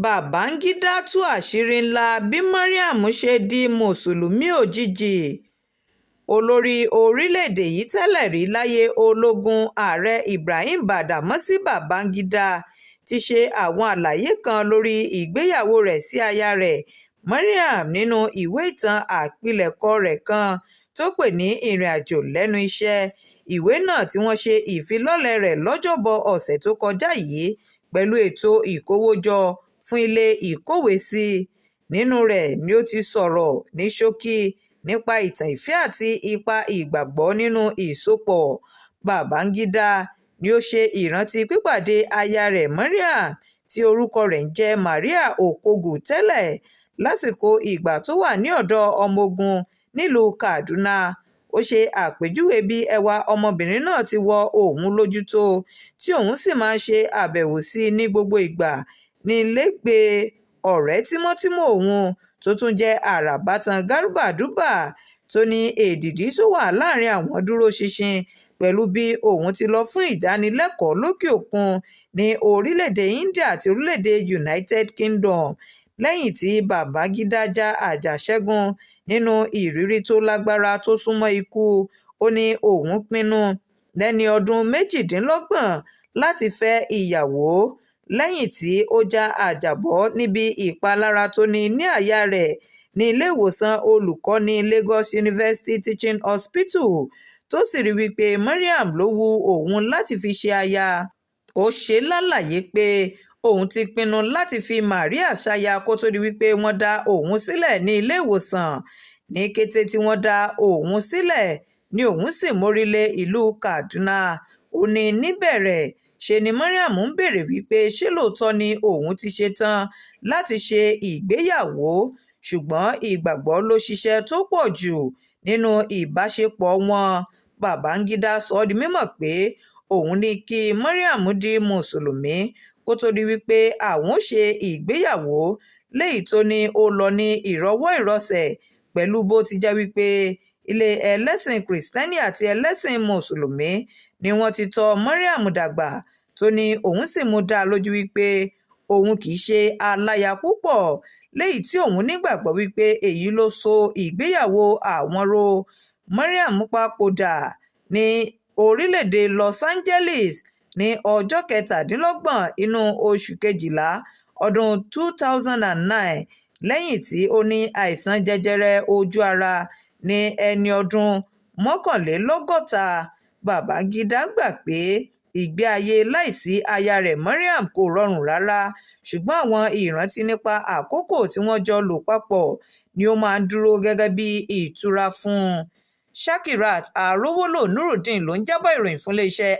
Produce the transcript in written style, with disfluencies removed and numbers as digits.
Babangida tú àṣírí ńlá bí Maryam ṣe di mùsùlùmí òjijì. Olórí orílẹ̀-èdè yìí tẹ́lẹ̀ rí láyé ológun, Ààrẹ Ibrahim Badamasi Babangida ti ṣe àwọn àlàyé kan lórí ìgbéyàwó rẹ̀ sí aya rẹ̀ Maryam nínú ìwé ìtàn àpilẹ̀kọ rẹ̀ kan tó pè ní Ìrìnàjò Lẹ́nu Iṣẹ́. Ìwé náà, tí wọ́n ṣe ìfilọ́lẹ̀ rẹ̀ lọ́jọ́bọ̀ ọ̀sẹ̀ tó kọjá yìí pẹ̀lú ètò ìkówójọ fún ilé ìkówèésí, nínú rẹ̀ ni ó ti sọ̀rọ̀ ní ṣókí nípa ìtàn ìfẹ́ àti ipa ìgbàgbọ́ nínú ìsopọ̀. Babangida ni ó ṣe ìrántí pípàdé aya rẹ̀ Maryam, tí orúkọ rẹ̀ ń jẹ́ Maria Okọ̀gù tẹ́lẹ̀, lásìkò ìgbà tó wà ní ọ̀dọ́ ọmọ ogun nílùú Kaduna. Ó ṣe àpèjúwe bí ẹwà ọmọbìnrin náà ti wọ òun lójú tó, tí òun sì máa ń ṣe àbẹ̀wò sí i ní gbogbo ìgbà nílẹ̀gbẹ́ ọ̀rẹ́ tímọ́tímọ́ òun tó tún jẹ́ arábàtàn Garba Buba, tó ní èdìdì tó wà láàrin àwọn dúró ṣinṣin pẹ̀lú bí òun ti lọ fún ìdánilẹ́kọ̀ọ́ lókè òkun ní orílẹ̀-èdè India àti orílẹ̀-èdè United Kingdom. Lẹ́yìn tí Babangida ja àjàṣẹ́gun nínú ìrírí tó lágbára tó súnmọ́ ikú, ó ní òun pinnu lẹ́ni ọdún 28 láti fẹ́ ìyàwó lẹ́yìn tí ó já àjàbọ́ níbi ìpalára tó ní ní àyà rẹ̀ ní iléèwòsàn olùkọ́ni Lagos University Teaching Hospital, tó sì rí wípé Maryam ló wu òun láti fi ṣe aya. Ó ṣe lálàyé pé òun ti pinnu láti fi Maria ṣaya kó tóó di wípé wọ́n dá òun sílẹ̀ ní iléèwòsàn. Ní kété tí wọ́n dá òun sílẹ̀ ni òun sì mórí lé ìlú Kaduna. Ó ní níbẹ̀rẹ̀ ṣe ni Maryam ń béèrè wípé ṣé lóòótọ́ ni òun ti ṣetán láti ṣe ìgbéyàwó, ṣùgbọ́n ìgbàgbọ́ ló ṣiṣẹ́ tó pọ̀ jù nínú ìbáṣepọ̀ wọn. Babangida sọ ọ́ di mímọ̀ pé òun ní kí Maryam di mùsùlùmí kó tóó di wípé àwọn ó ṣe ìgbéyàwó, léyìí tó ní ó lọ ní ìrọwọ́-ìrọsẹ̀ pẹ̀lú bó ti jẹ́ wípé ilé ẹlẹ́sìn Kristẹni àti ẹlẹ́sìn mùsùlùmí ni wọ́n ti tọ́ Maryam dàgbà, tó ní òun sì mú dá lójú wípé òun kì í ṣe aláya púpọ̀, léyìí tí òun nígbàgbọ́ wípé èyí ló so ìgbéyàwó àwọn ró. Maryam papòdà ní orílẹ̀-èdè Los Angeles ní ọjọ́ 27 inú oṣù kejìlá ọdún 2009 lẹ́yìn tí ó ní àìsàn jẹjẹrẹ ojú ara ní ẹni ọdún 61. Babangida gbà pé ìgbé ayé láìsí aya rẹ̀ Maryam kò rọrùn rárá, ṣùgbọ́n àwọn ìrántí nípa àkókò tí wọ́n jọ lò papọ̀ ni ó máa ń dúró gẹ́gẹ́ bí ìtura fún un. Shakirat Arówólò Nurudeen ló ń jábọ̀ ìròyìn fún iléeṣẹ́